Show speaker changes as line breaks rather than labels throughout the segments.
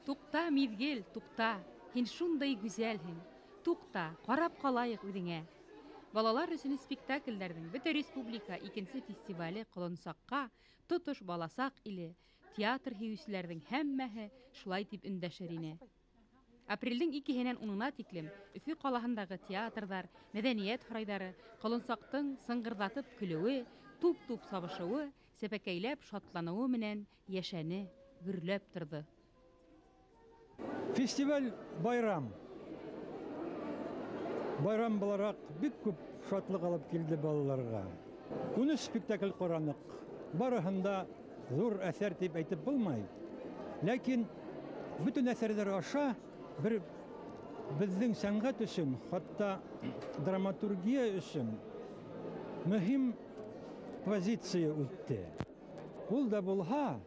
Туҡта, миҙгел, туҡта, һин шундай гүзәлһең. Туҡта, ҡарап ҡалайыҡ үҙеңә. Балалар өсөн спектаклдәрҙең бөтә республика икенсе фестивале Ҡолонсаҡҡа тотош баласаҡ иле, театр һөйөүселәрҙең һәммәһе шулай тип өндәшер ине. Апрелдең 2-һенән 10-на тиклем Өфө ҡалаһындағы театрҙар, мәҙәниәт һарайҙары Ҡолонсаҡтың сыңғырҙатып көлөүе, туп-туп сабышыуы, сәпәкәйләп шатланыуы менән йәшәне, гөрләп торҙо.
Фестиваль байрам. Байрам булараҡ бик күп шатлыҡ алып килде балаларға. 13 спектакль ҡараныҡ. Барыһын да ҙур әҫәр тип әйтеп булмай. Ләкин бөтөн әҫәрҙәр аша бер беҙҙең сәнғәт өсөн, хатта драматургия өсөн мөһим позиция үтте. Ул да булһа,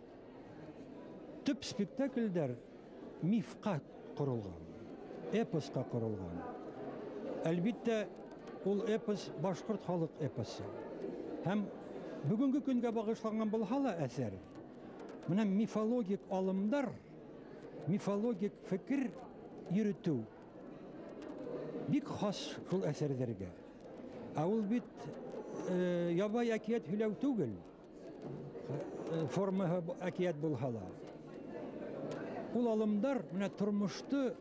төп спектаклдәр мифҡа ҡоролған, эпосҡа ҡоролған. Әлбиттә, ул эпос башҡорт халыҡ эпосы. Һәм бөгөнгө көнгә бағышланған булһа ла әҫәр, менә мифологик алымдар, мифологик фекер йөрөтөү бик хас шул әҫәрҙәргә. Ә ул бит ябай әкиәт һөйләү түгел, формаһы әкиәт булһа ла. Ул алымдар менә тормошто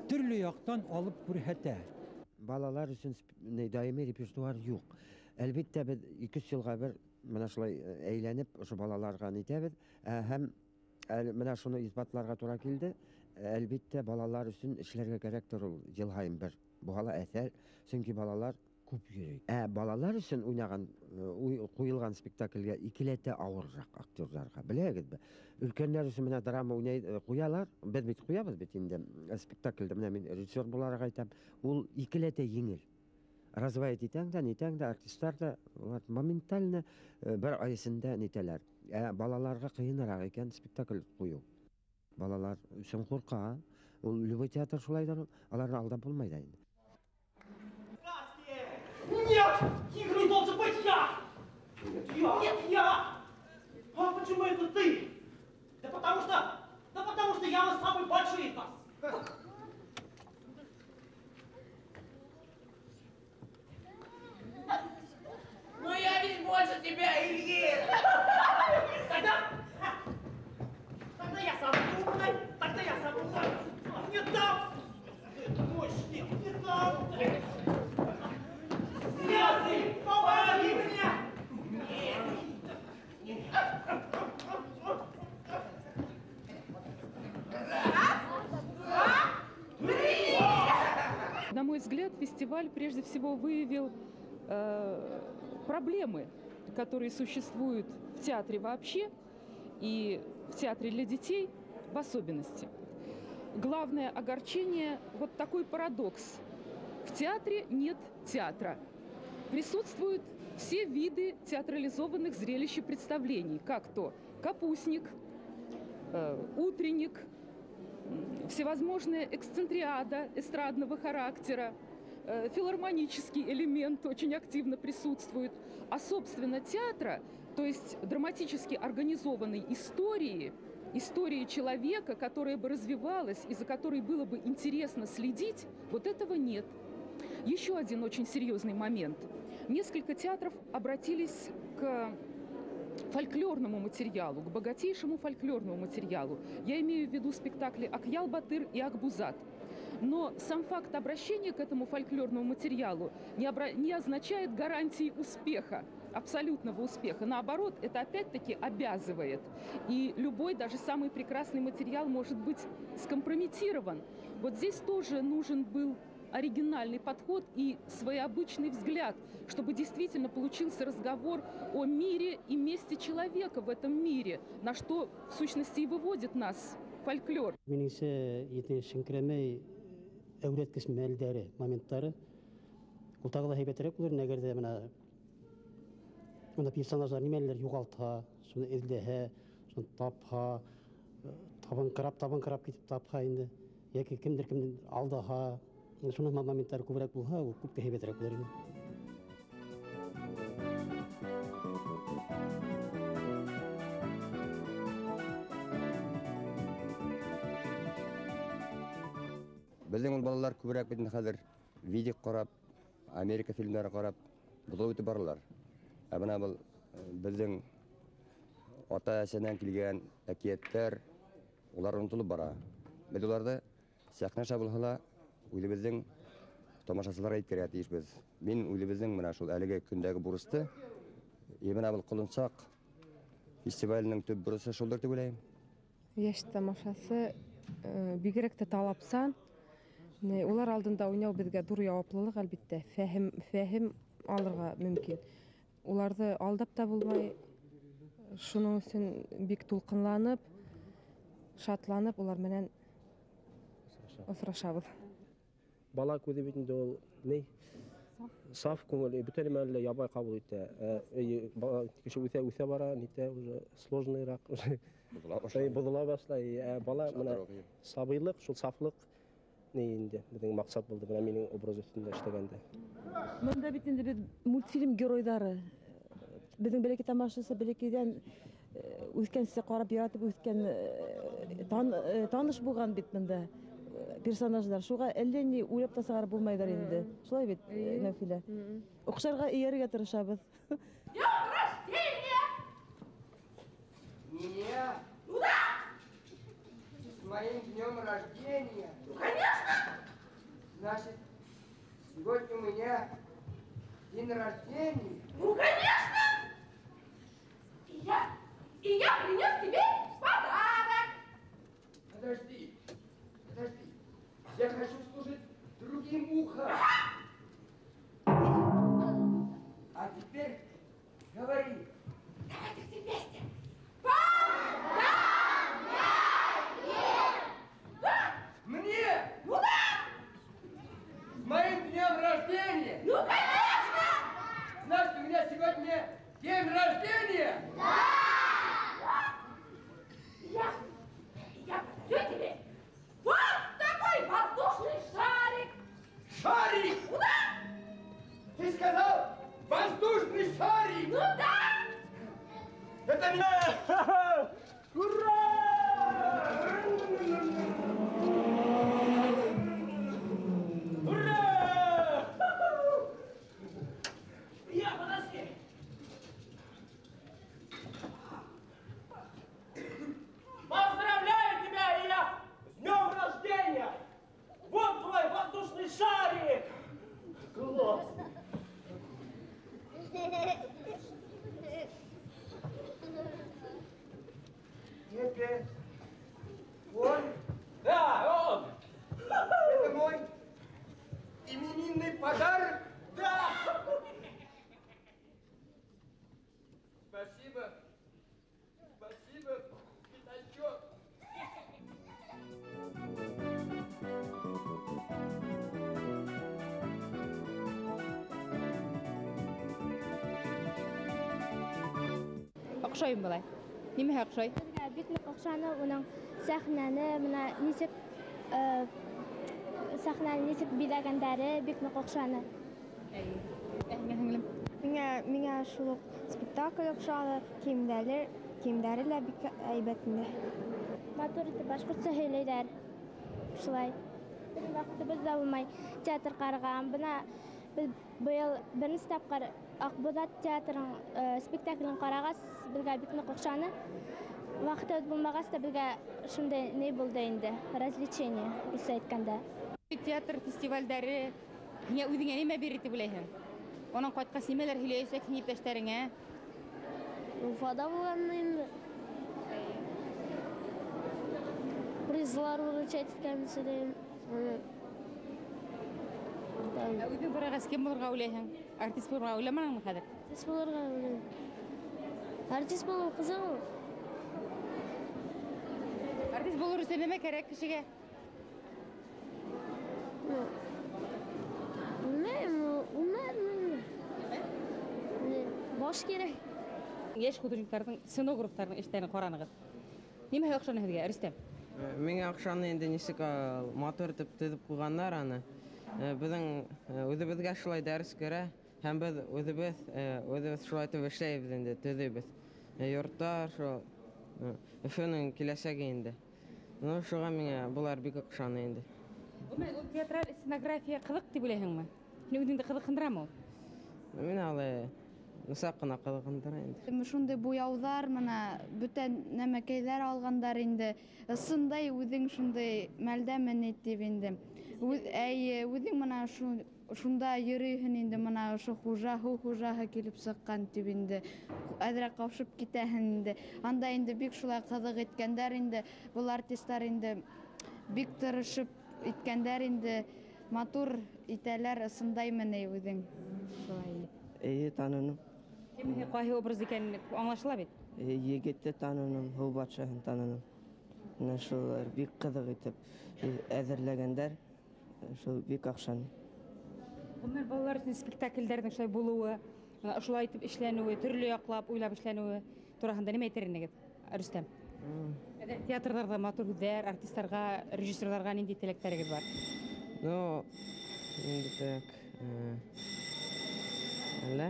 төрлө яҡтан алып күрһәтә.
Балалар өсөн даими репертуар юҡ. Әлбиттә, беҙ 200 йылға бер менә шулай әйләнеп, ошо балаларға нитәбеҙ. Һәм менә шуны иҫбатларға тура килде. Әлбиттә, балалар өсөн эшләргә кәрәктер ул йыл һайын бер. Буға ла әҫәр, сөнки балалар күп йөрөй. Балалар өсөн уйнаған, ҡуйылған спектаклгә икеләтә ауырыраҡ актерҙарға, беләһегеҙме? Өлкәндәр өсөн менә драма уйнай, ҡуялар, беҙ бит ҡуябыҙ бит инде спектаклде, менә мин режиссер булараҡ әйтәм, ул икеләтә еңел. Разваять итәң дә, нитәң дә, артистлар да улар моментально бер ай эсендә нитәләр. Балаларға ҡыйыныраҡ икән спектакль ҡуйыу. Балалар өсөн ҡурҡа, ул любой театр шулайҙыр, аларны алдап булмай да инде.
Нет! Тигром должен быть я! Нет, я! Нет, я! А почему это ты? Да потому что я самый большой из нас!
Но я ведь больше тебя, Ильин!
Тогда я самый умный! Тогда я самый умный! Не дам! Это мой шлем! Не дам! Слезы! Помоги мне!
Раз, два, три!
На мой взгляд, фестиваль прежде всего выявил проблемы, которые существуют в театре вообще и в театре для детей в особенности. Главное огорчение – вот такой парадокс. В театре нет театра. Присутствуют все виды театрализованных зрелищ и представлений, как то капустник, утренник, всевозможная эксцентриада эстрадного характера, филармонический элемент очень активно присутствует. А, собственно, театра, то есть драматически организованной истории, истории человека, которая бы развивалась и за которой было бы интересно следить, вот этого нет. Еще один очень серьезный момент. Несколько театров обратились к фольклорному материалу, к богатейшему фольклорному материалу. Я имею в виду спектакли «Акъял-Батыр» и «Акбузат». Но сам факт обращения к этому фольклорному материалу не означает гарантии успеха, абсолютного успеха. Наоборот, это опять-таки обязывает. И любой, даже самый прекрасный материал может быть скомпрометирован. Вот здесь тоже нужен был оригинальный подход и своеобычный взгляд, чтобы действительно получился разговор о мире и месте человека в этом мире, на что, в сущности, и выводит нас фольклор.
Минеңсә, етешеңкерәмәй әүрәткес мәлдәре, моменттары. Ул тағы ла һәйбәтерәк булыр, әгәр ҙә бына унда персонаждар нимәлер юғалтһа, шуны эҙләһә, шуны тапһа, табынҡырап китеп тапһа инде, йәки кемдер кемде алдаһа, шуның моменттары күберәк булһа, ул күпкә һәйбәтерәк булыр ине.
Беҙҙең ул балалар күберәк бит хәҙер видео ҡарап, Америка фильмдары ҡарап, боҙолоп үтеп баралар. Ә бына был беҙҙең ата-әсәнән килгән әкиәттәр, улар онотолоп бара. Беҙ уларҙы сәхнә аша булһа ла үҙебеҙҙең тамашасыларға еткерергә тейешбеҙ. Мин үҙебеҙҙең бына шул әлеге көндәге бурысты, бына был Ҡолонсаҡ фестиваленең төп бурысы шулдыр тип уйлайым.
Йәш тамашасы бигерәк тә талапсан. Улар алдында уйнау беҙгә ҙур яуаплылыҡ, әлбиттә, фәһем алырға мөмкин. Уларҙы алдап та булмай, шуның өсөн бик тулҡынланып, шатланып улар менән осрашабыҙ.
Бала күҙе бит инде ул ни? Саф күңел, бөтә нәмәне лә ябай ҡабул итә. Кеше үҫә бара, нитә уже сложныйраҡ, уже боҙола башлай. Бала бына сабыйлыҡ, шул сафлыҡ ни инде беҙҙең маҡсат булды бына минең образ өҫтөндә эшләгәндә.
Бында бит инде беҙ мультфильм геройҙары. Беҙҙең бәләкәй тамашасы бәләкәйҙән үҫкәнсә ҡарап яратып үҫкән таныш булған бит бында персонаждар. Шуға әллә ни уйлап та сығарып булмайҙар инде. Шулай бит, Нәүфилә? Оҡшарға эйәрергә тырышабыҙ.
Днем рождения!
Меня?
Ну да!
С моим днем рождения!
Ну, конечно!
Значит, сегодня у меня день рождения?
Ну, конечно! И я принес тебе подарок!
Подожди, подожди. Я хочу слушать другим ухом. А теперь говори.
Давайте все вместе.
Мне?
Ну да!
С моим днем рождения!
Ну, конечно!
Значит, у меня сегодня день рождения?
Да! Я подарю тебе вот такой воздушный шарик!
Шарик?
Ну да!
Ты сказал воздушный шарик!
Ну да!
Это меня! Ура!
Ура! Я, подожди! Поздравляю тебя, Илья, с днем рождения! Вот твой воздушный шарик! Класс!
Это он?
Да, он!
Это мой именинный подарок?
Да!
Спасибо! Спасибо, пятачок!
Оҡшайым былай. Нимәһе оҡшай?
Беҙгә бик ныҡ оҡшаны, уның сәхнәне, бына нисек сәхнәне нисек биҙәгәндәре бик ныҡ оҡшаны.
Ә һиңә, һеңлем?
Миңә шул уҡ спектакль оҡшаны, кейемдәре лә бик һәйбәт инде. Матур итеп башҡортса һөйләйҙәр. Шулай. Беҙҙең ваҡытыбыҙ ҙа булмай театр ҡарарға. Бына беҙ быйыл беренсе тапҡыр Аҡбуҙат театрының спектаклен ҡарағас, беҙгә бик ныҡ оҡшаны. Ваҡытыбыҙ булмағас та беҙгә шундай ни булды инде, развлечение, русса әйткәндә.
Театр фестивалдәре һиңә үҙеңә нимә бирер тип уйлайһың? Унан ҡайтҡас нимәләр һөйләйәсәкһең иптәштәреңә?
Уфада булғанмын инде. Призлар выручать иткәнен сөйләйем.
Ә үҙең барағас кем булырға уйлайһың? Артист булырға уйламаныңмы хәҙер?
Артист булырға уйлайым. Артист булыу ҡыҙыҡ ул.
Артист булыр өсөн нимә кәрәк кешегә?
Белмәйем, белмәйем. Баш кәрәк.
Йәш художниктарҙың, сценографтарҙың эштәрен ҡаранығыҙ. Нимәһе оҡшаны һеҙгә, Рөстәм?
Миңә оҡшаны инде нисек матур итеп төҙөп ҡуйғандар аны. Беҙҙең үҙебеҙгә шулай дәрес керә, һәм беҙ үҙебеҙ шулай итеп эшләйбеҙ инде, төҙөйбөҙ. Йорттар шул Өфөнөң киләсәге инде. Ну, шуға миңә былар бик оҡшаны инде.
Ул театраль сценография ҡыҙыҡ тип уйлайһыңмы? Һин үҙеңде ҡыҙыҡһындырамы ул?
Мин әле нисек кенә ҡыҙыҡһындыра инде.
Шундай буяуҙар, мына бөтә нәмәкәйҙәр алғандар инде. Ысындай үҙең шундай мәлдәме ни тип инде. Әйе, үҙең мына шунда йөрөйһөң инде, мына ошо хужа, һыу хужаһы килеп сыҡҡан тип инде. Әҙерәк ҡаушып китәһең инде. Анда инде бик шулай ҡыҙыҡ иткәндәр инде. Был артисттар инде бик тырышып иткәндәр инде, матур итәләр, ысындаймы ни үҙең шулай.
Эйе, таныным.
Кемгә ҡайһы образ икәнен аңлашыла бит?
Егетте таныным, һыу батшаһын таныным. Менә шулар бик ҡыҙыҡ итеп әҙерләгәндәр, шул бик оҡшаны.
Ғөмүмән, балалар өсөн спектаклдәрҙең шулай булыуы, шулай итеп эшләнеүе, төрлө яҡлап уйлап эшләнеүе тураһында нимә әйтер инегеҙ, Рөстәм? Театрҙарҙа матур һүҙҙәр, артистарға, режиссерҙарға ниндәй теләктәрегеҙ бар?
Ну, инде так, әллә?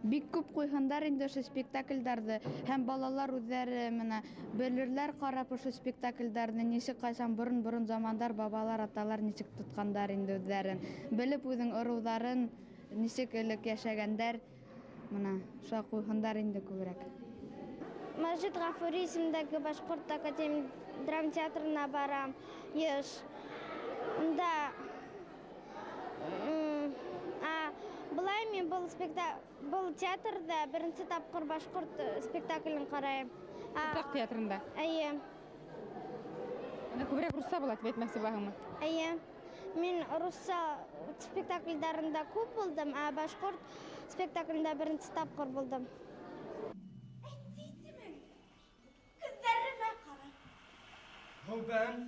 Бик күп ҡуйғандар инде ошо спектаклдәрҙе, һәм балалар үҙҙәре менә белерләр ҡарап ошо спектаклдәрҙе, нисек ҡасан борон-борон замандар бабалар, аталар нисек тотҡандар инде үҙҙәрен, белеп үҙең ырыуҙарын, нисек элек йәшәгәндәр, мына шуға ҡуйғандар инде күберәк.
Мәжит Ғафури исемендәге Башҡорт академия драма театрына барам йыш. Унда былай мин был театрҙа беренсе тапҡыр башҡорт спектаклен ҡарайым.
Ҡурсаҡ театрында?
Эйе.
Ана күберәк русса була тип әйтмәксе булаһыңмы?
Эйе. Мин русса спектаклдәрендә күп булдым, ә башҡорт спектаклендә беренсе тапҡыр булдым.
Әйтсәм, күҙҙәремә ҡара.
Һәүбән.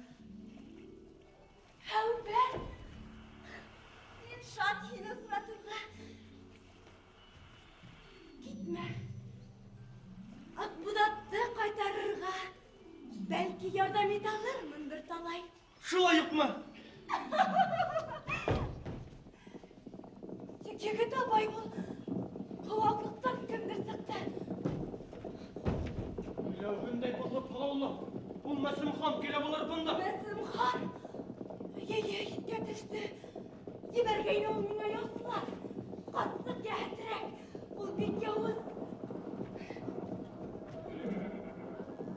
Һәүбән. Мин шат һине осратыуға. Китмә. Аҡбуҙатты ҡайтарырға. Бәлки ярҙам итә алырмын бер талай.
Шулай юҡмы?
Тик егет абай бул. Ҡыуаҡлыҡтан кемдер сыҡты.
Уйлауындай боҫоп һалаулы. Ул Мәсемхан килә булыр бында.
Мәсемхан? Эйе, иҫкә төштө. Ебәргәйне ул миңә яслар. Ҡасыҡ йәһәтерәк. Ул бик яуыз.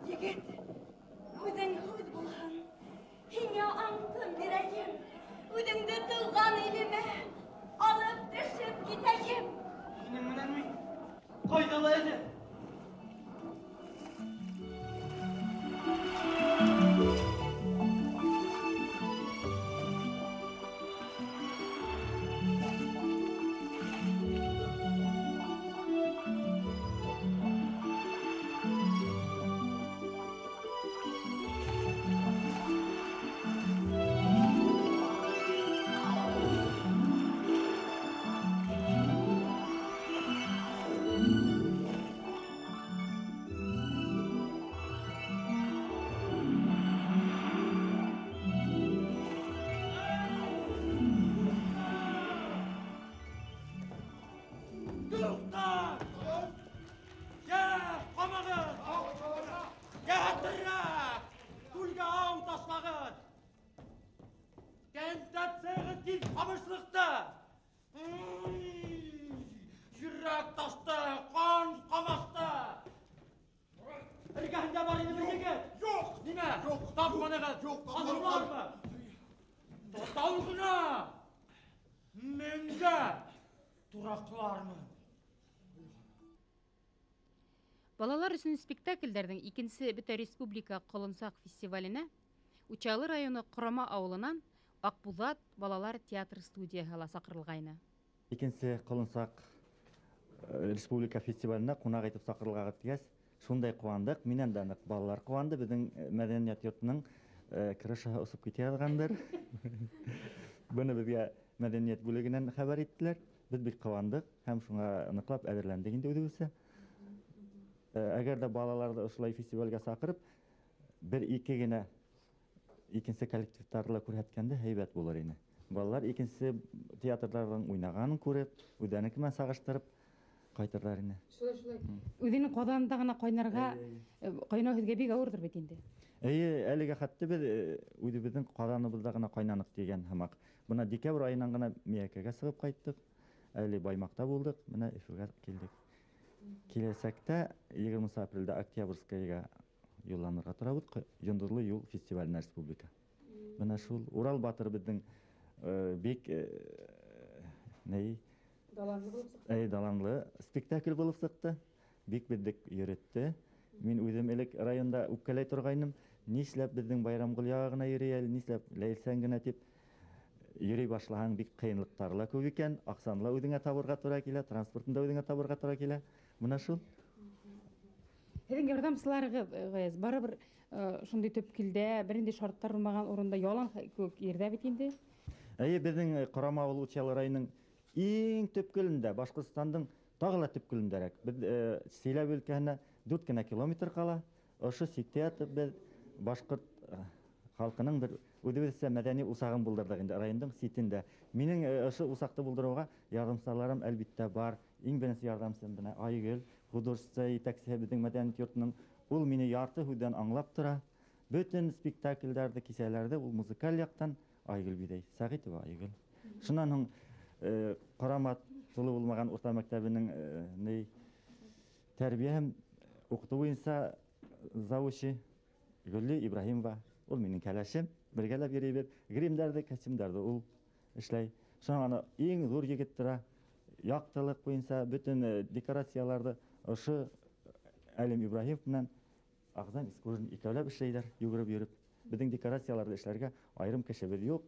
Егет, һүҙең һүҙ булһын. Һиңә антым бирәйем. Үҙеңде тыуған илемә алып төшөп китәйем.
Һинең менән мин ҡайҙа ла әле?
Балалар өсөн спектаклдәрҙең икенсе бөтә республика Ҡолонсаҡ фестиваленә Учалы районы Ҡорама ауылынан Аҡбуҙат балалар театр студияһы ла саҡырылғайны.
Икенсе Ҡолонсаҡ республика фестиваленә ҡунаҡ итеп саҡырылғағыҙ тигәс, шундай ҡыуандыҡ. Минән дә ныҡ балалар ҡыуанды. Беҙҙең мәҙәниәт йортоноң крышаһы осоп китә яҙғандыр. Быны беҙгә мәҙәниәт бүлегенән хәбәр иттеләр. Беҙ бик ҡыуандыҡ һәм шуңа ныҡлап әҙерләндек инде үҙебеҙсә. Әгәр ҙә балаларҙы ошолай фестивалгә саҡырып, бер-ике генә икенсе коллективтарҙы ла күрһәткәндә һәйбәт булыр ине. Балалар икенсе театрҙарҙың уйнағанын күреп, үҙҙәренеке менән сағыштырып ҡайтырҙар ине.
Шулай, шулай. Үҙенең ҡаҙанында ғына ҡайнарға, ҡайнау һеҙгә бик ауырҙыр бит инде.
Эйе, әлегә хәтта беҙ үҙебеҙҙең ҡаҙаныбыҙҙа ғына ҡайнаныҡ тигән һымаҡ. Бына декабрь айынан ғына Миәкәгә сығып ҡайттыҡ. Әле Баймаҡта булдыҡ, бына Өфөгә килдек. Киләсәктә 20 апрелдә Октябрьскайға юлланырға торабыҙ, Йондоҙло юл фестиваленә республика. Бына шул Урал батыр беҙҙең бик ней
даланлы булып сыҡты.
Даланлы спектакль булып сыҡты. Бик беҙҙе йөрөттө. Мин үҙем элек районда үпкәләй торғайным. Нишләп беҙҙең Байрамғол яғы ғына йөрөй әле, нишләп Ләйлсән генә тип йөрөй башлаһаң, бик ҡыйынлыҡтар ла күп икән. Аҡсаны ла үҙеңә табырға тура килә, транспортын да үҙеңә табырға тура килә. Бына шул.
Һеҙҙең ярҙамсыларығыҙ, Ғаяз, барыбер шундай төпкөлдә, бер ниндәй шарттар булмаған урында ялан күк ерҙә бит инде.
Эйе, беҙҙең Ҡорама ауылы Учалы районының иң төпкөлөндә, Башҡортостандың тағы ла төпкөлөндәрәк. Беҙ Силәбе өлкәһенә 4 кенә километр ҡала. Ошо сиктә ятып беҙ башҡорт халҡының бер үҙебеҙсә мәҙәни усағын булдырҙыҡ инде райондың ситендә. Минең ошо усаҡты булдырыуға ярҙамсыларым әлбиттә бар. Иң беренсе ярҙамсым бына Айгөл, художество етәксеһе беҙҙең мәҙәниәт йортоноң. Ул мине ярты һүҙҙән аңлап тора. Бөтөн спектакльдәрҙе, кисәләрҙе ул музыкаль яҡтан Айгөл биҙәй. Сәғитова Айгөл. Шунан һуң Ҡорама тулы булмаған урта мәктәбенең тәрбиә һәм уҡытыу буйынса завучы Гөлли Ибраһимова. Ул минең кәләшем, бергәләп йөрөйбөҙ. Гримдәрҙе, костюмдәрҙе ул эшләй. Шунан ана иң ҙур егет тора. Яҡтылыҡ буйынса бөтөн декорацияларҙы ошо Әлим Ибраһимов менән Ағзам Искужин икәүләп эшләйҙәр, йүгереп йөрөп. Беҙҙең декорацияларҙы эшләргә айырым кешебеҙ юҡ.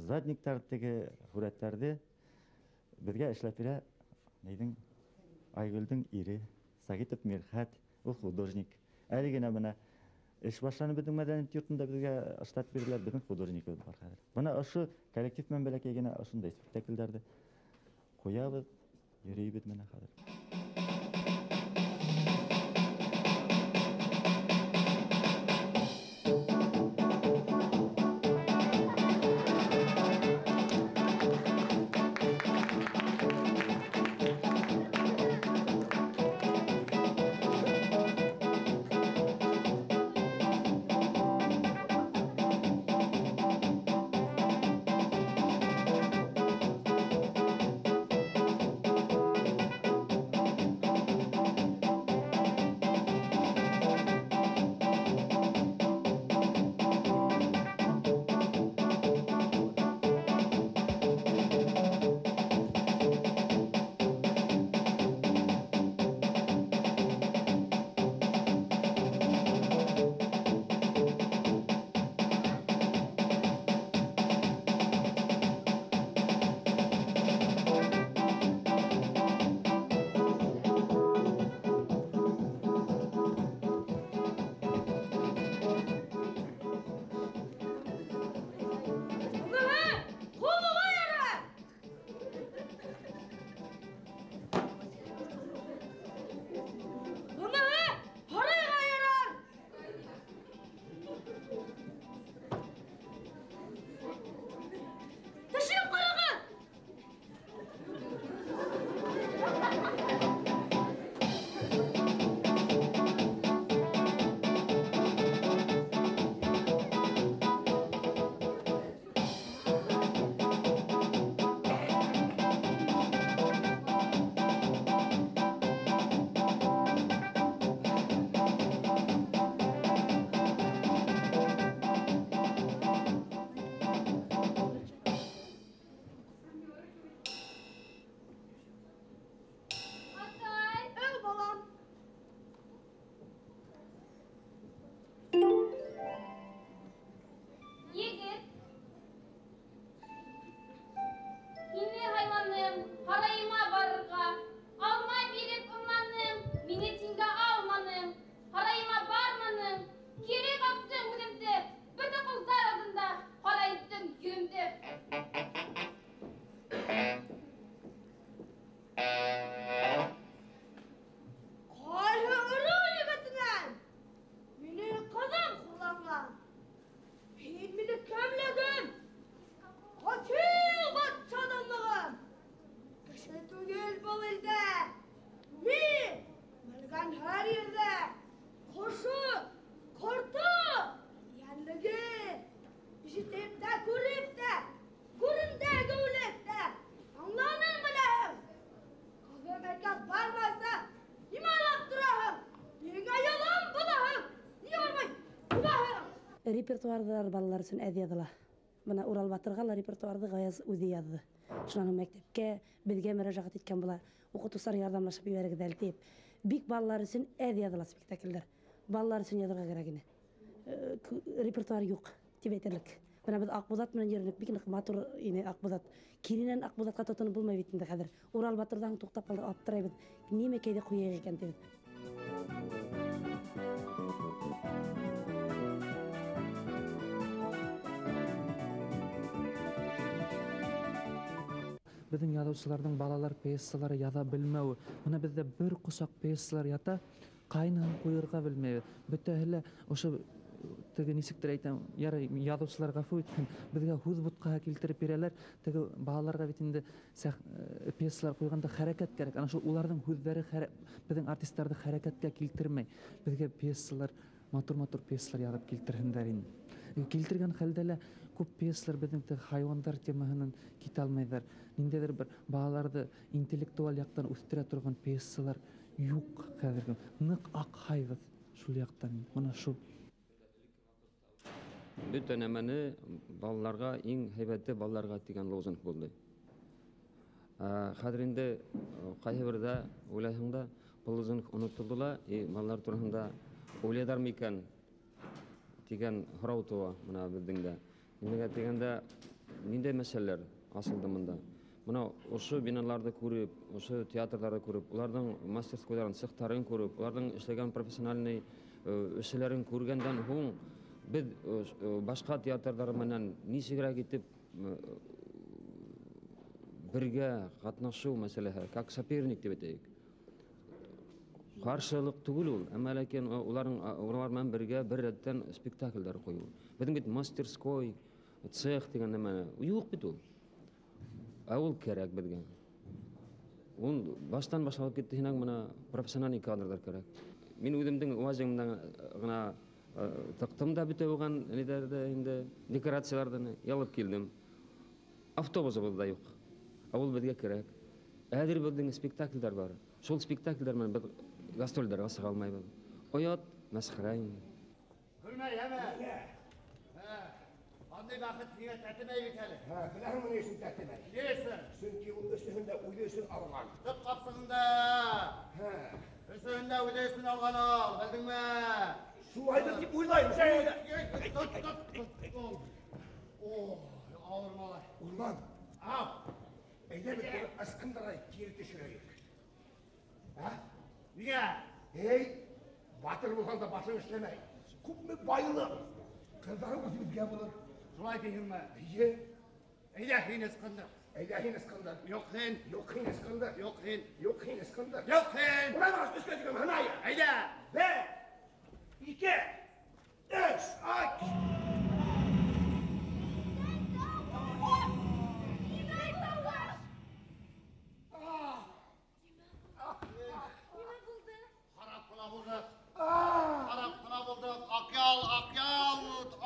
Задниктар теге һүрәттәрҙе беҙгә эшләп бирә нейҙең Айгөлдөң ире Сәғитов Мирхәт, ул художник. Әле генә бына эш башланы беҙҙең мәҙәниәт йортонда, беҙгә штат бирҙеләр, беҙҙең художникыбыҙ бар хәҙер. Бына ошо коллектив менән бәләкәй генә ошондай спектаклдәрҙе ҡуябыҙ, йөрөйбөҙ менә хәҙер.
Һәр ерҙә ҡошо, ҡорто, йәнлеге. Ишетеп тә, күреп тә, күрендә геүләп тә, аңланың беләһең. Ҡыҙым әйткәс бармайса, нимә уйлап тораһың? Ниңә ялан булаһың? Ниңә бармай булаһың?
Репертуарҙар балалар өсөн әҙ яҙыла. Бына Урал Батырға ла репертуарҙы Ғаяз үҙе яҙҙы. Шунан һуң мәктәпкә беҙгә мөрәжәғәт иткән була. Уҡытыусылар ярҙамлашып ебәрегеҙ әле тип. Бик балалар өсөн әҙ яҙыла спектаклдәр. Балалар өсөн яҙырға кәрәк ине. Репертуар юҡ тип әйтерлек. Бына беҙ Аҡбуҙат менән йөрөнөк, бик ныҡ матур ине Аҡбуҙат. Киренән Аҡбуҙатҡа тотоноп булмай бит инде хәҙер. Урал Батырҙан туҡтап ҡалдыҡ, аптырайбыҙ. Нимәкәйҙе ҡуяйыҡ икән тибеҙ.
Беҙҙең яҙыусыларҙың балалар пьесалары яҙа белмәүе. Бына беҙҙә бер ҡосаҡ пьесалар ята, ҡайныһын ҡуйырға белмәйбеҙ. Бөтәһе лә ошо теге нисектер әйтәм, ярай, яҙыусылар ғәфү итһен, беҙгә һүҙ бутҡаһы килтереп бирәләр. Теге балаларға бит инде пьесалар ҡуйғанда хәрәкәт кәрәк. Ана шул уларҙың һүҙҙәре беҙҙең артистарҙы хәрәкәткә килтермәй. Беҙгә пьесалар, матур-матур пьесалар яҙып килтерһендәр инде. Килтергән хәлдә лә күп пьесалар беҙҙең теге хайуандар темаһынан китә алмайҙар. Ниндәйҙер бер балаларҙы интеллектуаль яҡтан үҫтерә торған пьесалар юҡ хәҙерге. Ныҡ аҡһайбыҙ шул яҡтан. Бына шул.
Бөтә нәмәне балаларға, иң һәйбәте балаларға тигән лозунг булды. Хәҙер инде ҡайһы берҙә уйлайһың да, был лозунг онотолдо ла, и балалар тураһында уйлайҙармы икән тигән һорау тыуа бына беҙҙең дә. Нимәгә тигәндә, ниндәй мәсьәләләр асылды бында? Бына ошо биналарҙы күреп, ошо театрҙарҙы күреп, уларҙың мастерскойҙарын, цехтарын күреп, уларҙың эшләгән профессиональный эшселәрен күргәндән һуң беҙ башҡа театрҙар менән нисегерәк итеп бергә ҡатнашыу мәсьәләһе, как соперник тип әйтәйек. Ҡаршылыҡ түгел ул, әммә ләкин улар менән бергә бер рәттән спектаклдәр ҡуйыу. Беҙҙең бит мастерской, цех тигән нәмә юҡ бит ул. Ә ул кәрәк беҙгә. Ул баштан башланып китте, һинәң бына профессиональный кадрҙар кәрәк. Мин үҙемдең уазимдан ғына тыҡтым да бөтә булған ниләрҙе инде, декорацияларҙы ялып килдем. Автобусыбыҙ ҙа юҡ. Ә ул беҙгә кәрәк. Әҙер беҙҙең спектаклдәр бар. Шул спектаклдәр менән беҙ гастролдәргә сыға алмайбыҙ. Оят, мәсхәрә инде.
Көлмә, яме. Андай бәхет һиңә тәтемәй бит әле.
Беләһеңме ни өсөн тәтемәй?
Ни өсөн?
Сөнки ул өсөһөн дә үҙе өсөн алған.
Тот ҡапсығыңды. Өсөһөн дә үҙе өсөн алған ул, белдеңме?
Шулайҙыр тип уйлайым.
Тот, тот, тот. О, ауыр малай.
Урман.
Ау.
Әйҙә беҙ быны ысҡындырайыҡ, кире төшөрәйек. Ә?
Ниңә?
Эй, батыр булһаң да башың эшләмәй. Күпме байлыҡ. Ҡыҙҙары үҙебеҙгә булыр.
Шулай тиһеңме?
Эйе.
Әйҙә һин ысҡындыр.
Әйҙә һин ысҡындыр.
Юҡ һин.
Юҡ һин ысҡындыр.
Юҡ һин.
Юҡ һин ысҡындыр.
Юҡ һин.
Улай булғас, өскә сығам, һынайыҡ.
Әйҙә.
Бер, ике, өс, ай.
Харап ҡына булдыҡ. Харап ҡына булдыҡ. Аҡъял, аҡъял.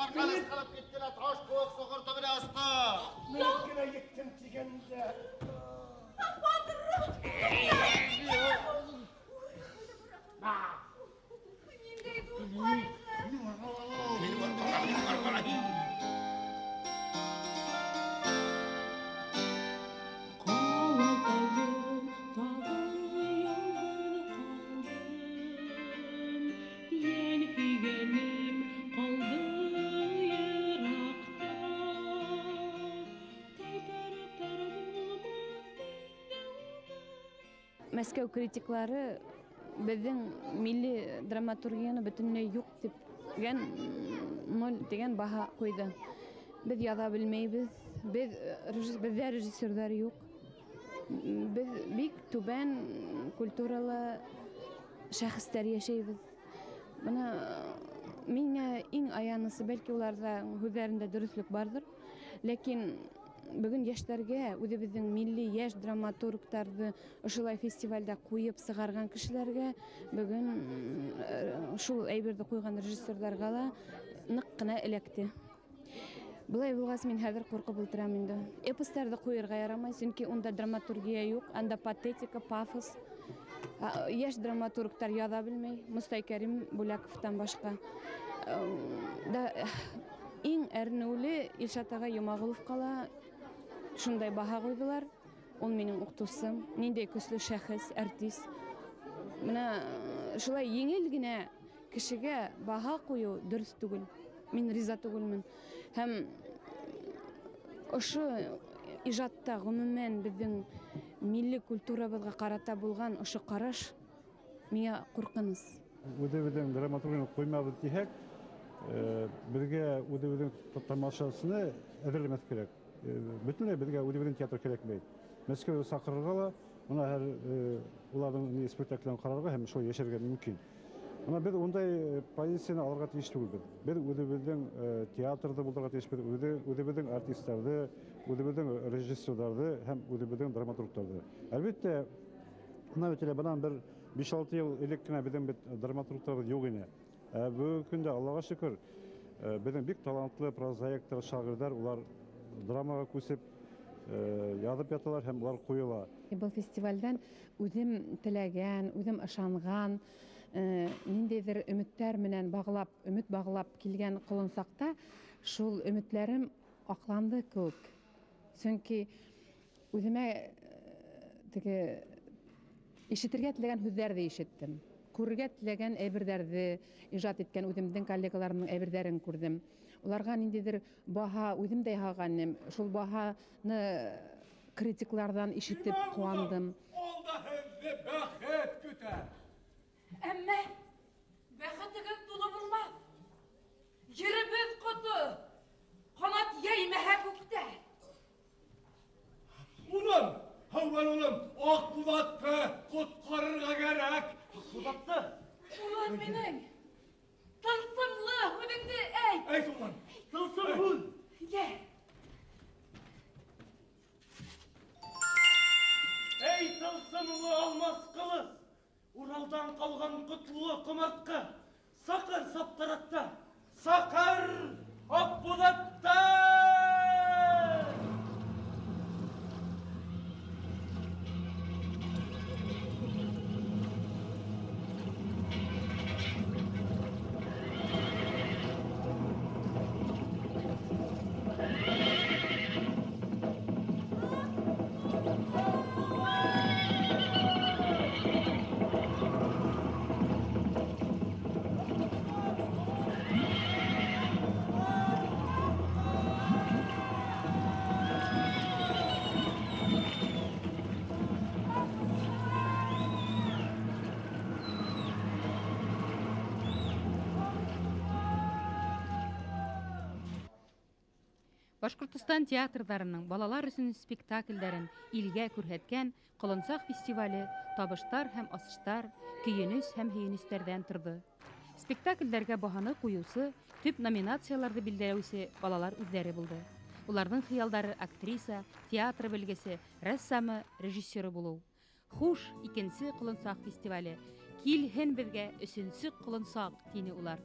Арҡаны ысҡынып китте лә таш кеүек соҡор төбөнә осто.
Менеп кенә еттем тигәндә.
Мәскәү критиклары беҙҙең милли драматургияны бөтөнләй юҡ тигән ноль тигән баһа ҡуйҙы. Беҙ яҙа белмәйбеҙ, беҙҙә режиссерҙар юҡ. Беҙ бик түбән культуралы шәхестәр йәшәйбеҙ. Бына миңә иң аянысы, бәлки уларҙа һүҙҙәрендә дөрөҫлөк барҙыр, ләкин
Бөгөн йәштәргә үҙебеҙҙең милли йәш драматургтарҙы ошолай фестивальдә ҡуйып сығарған кешеләргә, бөгөн шул әйберҙе ҡуйған режиссерҙарға ла ныҡ ҡына эләкте. Былай булғас, мин хәҙер ҡурҡып ултырам инде. Эпостарҙы ҡуйырға ярамай, сөнки унда драматургия юҡ, анда патетика, пафос. Йәш драматургтар яҙа белмәй, Мостай Кәрим Бүләковтан башҡа. Да, иң әрнеүле Илшат ағай Йомағоловҡа ла шундай баһа ҡуйҙылар. Ул минең уҡытыусым, ниндәй көслө шәхес, артист. Бына шулай еңел генә кешегә баһа ҡуйыу дөрөҫ түгел. Мин риза түгелмен. Һәм ошо ижадта ғөмүмән беҙҙең милли культурабыҙға ҡарата булған ошо ҡараш миңә ҡурҡыныс.
Үҙебеҙҙең драматургияны ҡуймабыҙ тиһәк, беҙгә үҙебеҙҙең тамашасыны әҙерләмәҫ кәрәк. Бөтөнләй беҙгә үҙебеҙҙең театр кәрәкмәй. Мәскәүгә саҡырырға ла, бына һәр уларҙың спектаклен ҡарарға һәм шулай йәшәргә мөмкин. Бына беҙ ундай позицияны алырға тейеш түгелбеҙ. Беҙ үҙебеҙҙең театрҙы булдырырға тейешбеҙ, үҙебеҙҙең артистарҙы, үҙебеҙҙең режиссерҙарҙы һәм үҙебеҙҙең драматургтарҙы. Әлбиттә, бына бит әле бынан бер 5-6 йыл элек кенә беҙҙең бит драматургтарыбыҙ юҡ ине. Бөгөнгө көндә Аллаға шөкөр, беҙҙең бик талантлы прозаиктар, шағирҙар, улар драмаға күсеп яҙып яталар һәм улар ҡуйыла.
Был фестивалдән үҙем теләгән, үҙем ышанған, ниндәйҙер өмөттәр менән бағлап, өмөт бағлап килгән ҡолонсаҡта шул өмөтләрем аҡланды кеүек. Сөнки үҙемә теге ишетергә теләгән һүҙҙәрҙе ишеттем. Күрергә теләгән әйберҙәрҙе ижад иткән үҙемдең коллегаларымдың әйберҙәрен күрҙем. Уларға ниндәйҙер баһа үҙем дә яһағаным, шул баһаны критикларҙан ишетеп ҡыуандым.
Алда һеҙҙе бәхет көтә.
Әммә бәхетегеҙ тулы булмаҫ. Еребеҙ ҡото, ҡанат йәймәһә күктә.
Улым, әүәл улым, Аҡбуҙатты ҡотҡарырға кәрәк.
Аҡбуҙатты?
Улым минең, тылсымлы һүҙеңде әйт.
Әйт, улым.
Тылсым һүҙ.
Йә.
Эй, тылсымлы алмас ҡылыс! Уралдан ҡалған ҡотло ҡомартҡы, саҡыр саптаратта, саҡыр Аҡбуҙатты!
Башҡортостан театрҙарының балалар өсөн спектаклдәрен илгә күрһәткән Ҡолонсаҡ фестивале табыштар һәм асыштар, көйөнөс һәм һөйөнөстәрҙән торҙо. Спектаклдәргә баһаны ҡуйыусы, төп номинацияларҙы билдәләүсе балалар үҙҙәре булды. Уларҙың хыялдары актриса, театр белгесе, рәссамы, режиссеры булыу. Хуш, икенсе Ҡолонсаҡ фестивале. Килһен беҙгә өсөнсө Ҡолонсаҡ, тине улар.